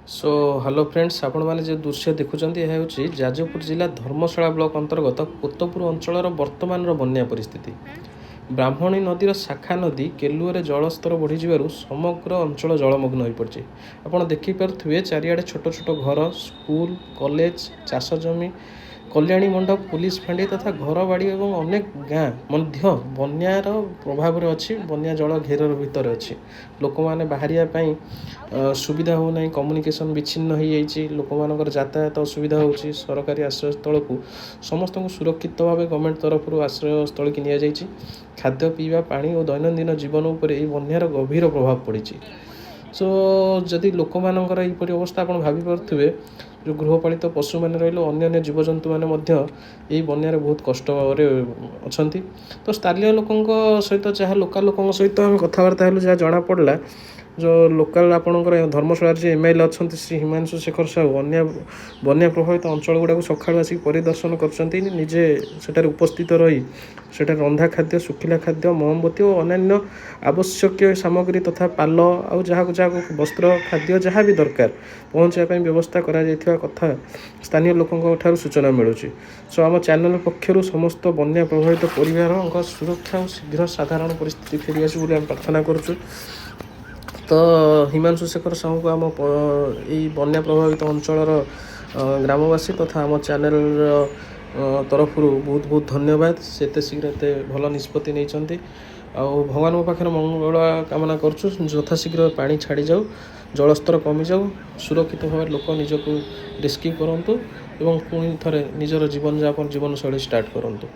Show hello friends, ଆପଣମାନେ ଯେଉଁ ଦୃଶ୍ୟ ଦେଖୁଛନ୍ତି, ଏହା ହେଉଛି ଯାଜପୁର ଜିଲ୍ଲା ଧର୍ମଶାଳା ବ୍ଲକ ଅନ୍ତର୍ଗତ କୋତପୁର ଅଞ୍ଚଳର ବର୍ତ୍ତମାନର ବନ୍ୟା ପରିସ୍ଥିତି। ବ୍ରାହ୍ମଣୀ ନଦୀର ଶାଖା ନଦୀ କେଲୁଅରେ ଜଳସ୍ତର ବଢ଼ିଯିବାରୁ ସମଗ୍ର ଅଞ୍ଚଳ ଜଳମଗ୍ନ ହୋଇପଡ଼ିଛି। ଆପଣ ଦେଖିପାରୁଥିବେ, ଚାରିଆଡ଼େ ଛୋଟ ଛୋଟ ଘର, ସ୍କୁଲ, କଲେଜ, ଚାଷ ଜମି, କଲ୍ୟାଣୀ ମଣ୍ଡପ, ପୋଲିସ ଫାଣ୍ଡି ତଥା ଘରବାଡ଼ି ଏବଂ ଅନେକ ଗାଁ ମଧ୍ୟ ବନ୍ୟାର ପ୍ରଭାବରେ ଅଛି। ବନ୍ୟା ଜଳ ଘେର ଭିତରେ ଅଛି। ଲୋକମାନେ ବାହାରିବା ପାଇଁ ସୁବିଧା ହେଉନାହିଁ। କମ୍ୟୁନିକେସନ୍ ବିଚ୍ଛିନ୍ନ ହୋଇଯାଇଛି। ଲୋକମାନଙ୍କର ଯାତାୟାତ ଅସୁବିଧା ହେଉଛି। ସରକାରୀ ଆଶ୍ରୟସ୍ଥଳକୁ ସମସ୍ତଙ୍କୁ ସୁରକ୍ଷିତ ଭାବେ ଗଭର୍ଣ୍ଣମେଣ୍ଟ ତରଫରୁ ଆଶ୍ରୟସ୍ଥଳୀକି ନିଆଯାଇଛି। ଖାଦ୍ୟ, ପିଇବା ପାଣି ଓ ଦୈନନ୍ଦିନ ଜୀବନ ଉପରେ ଏହି ବନ୍ୟାର ଗଭୀର ପ୍ରଭାବ ପଡ଼ିଛି। ସୋ ଯଦି ଲୋକମାନଙ୍କର ଏହିପରି ଅବସ୍ଥା, ଆପଣ ଭାବିପାରୁଥିବେ, ଯେଉଁ ଗୃହପାଳିତ ପଶୁମାନେ ରହିଲେ, ଅନ୍ୟାନ୍ୟ ଜୀବଜନ୍ତୁମାନେ ମଧ୍ୟ ଏହି ବନ୍ୟାରେ ବହୁତ କଷ୍ଟରେ ଅଛନ୍ତି। ତ ସ୍ଥାନୀୟ ଲୋକଙ୍କ ସହିତ, ଯାହା ଲୋକାଲ ଲୋକଙ୍କ ସହିତ ଆମେ କଥାବାର୍ତ୍ତା ହେଲୁ, ଯାହା ଜଣାପଡ଼ିଲା, ଯେଉଁ ଲୋକାଲ ଆପଣଙ୍କର ଧର୍ମଶାଳାରେ ଯିଏ ଏମଏଲଏ ଅଛନ୍ତି, ଶ୍ରୀ ହିମାଂଶୁ ଶେଖର ସାହୁ, ବନ୍ୟା ପ୍ରଭାବିତ ଅଞ୍ଚଳ ଗୁଡ଼ାକୁ ସକାଳୁ ଆସିକି ପରିଦର୍ଶନ କରିଛନ୍ତି। ନିଜେ ସେଠାରେ ଉପସ୍ଥିତ ରହି ସେଠାରେ ରନ୍ଧା ଖାଦ୍ୟ, ଶୁଖିଲା ଖାଦ୍ୟ, ମହମବତୀ ଓ ଅନ୍ୟାନ୍ୟ ଆବଶ୍ୟକୀୟ ସାମଗ୍ରୀ ତଥା ପାଲ ଆଉ ଯାହାକୁ ଯାହାକୁ ବସ୍ତ୍ର, ଖାଦ୍ୟ ଯାହା ବି ଦରକାର, ପହଞ୍ଚାଇବା ପାଇଁ ବ୍ୟବସ୍ଥା କରାଯାଇଥିବା କଥା ସ୍ଥାନୀୟ ଲୋକଙ୍କ ଠାରୁ ସୂଚନା ମିଳୁଛି। ସୋ ଆମ ଚ୍ୟାନେଲ ପକ୍ଷରୁ ସମସ୍ତ ବନ୍ୟା ପ୍ରଭାବିତ ପରିବାରଙ୍କ ସୁରକ୍ଷା ଓ ଶୀଘ୍ର ସାଧାରଣ ପରିସ୍ଥିତି ଫେରିଆସୁ ବୋଲି ଆମେ ପ୍ରାର୍ଥନା କରୁଛୁ। ତ ହିମାଂଶୁ ଶେଖର ସାହୁଙ୍କୁ ଆମ ଏଇ ବନ୍ୟା ପ୍ରଭାବିତ ଅଞ୍ଚଳର ଗ୍ରାମବାସୀ ତଥା ଆମ ଚ୍ୟାନେଲର ତରଫରୁ ବହୁତ ବହୁତ ଧନ୍ୟବାଦ। ସେ ଏତେ ଶୀଘ୍ର ଏତେ ଭଲ ନିଷ୍ପତ୍ତି ନେଇଛନ୍ତି। ଆଉ ଭଗବାନଙ୍କ ପାଖରେ ମଙ୍ଗଳ କାମନା କରୁଛୁ, ଯଥାଶୀଘ୍ର ପାଣି ଛାଡ଼ିଯାଉ, ଜଳସ୍ତର କମିଯାଉ, ସୁରକ୍ଷିତ ଭାବରେ ଲୋକ ନିଜକୁ ରେସ୍କ୍ୟୁ କରନ୍ତୁ ଏବଂ ପୁଣି ଥରେ ନିଜର ଜୀବନଯାପନ, ଜୀବନଶୈଳୀ ଷ୍ଟାର୍ଟ କରନ୍ତୁ।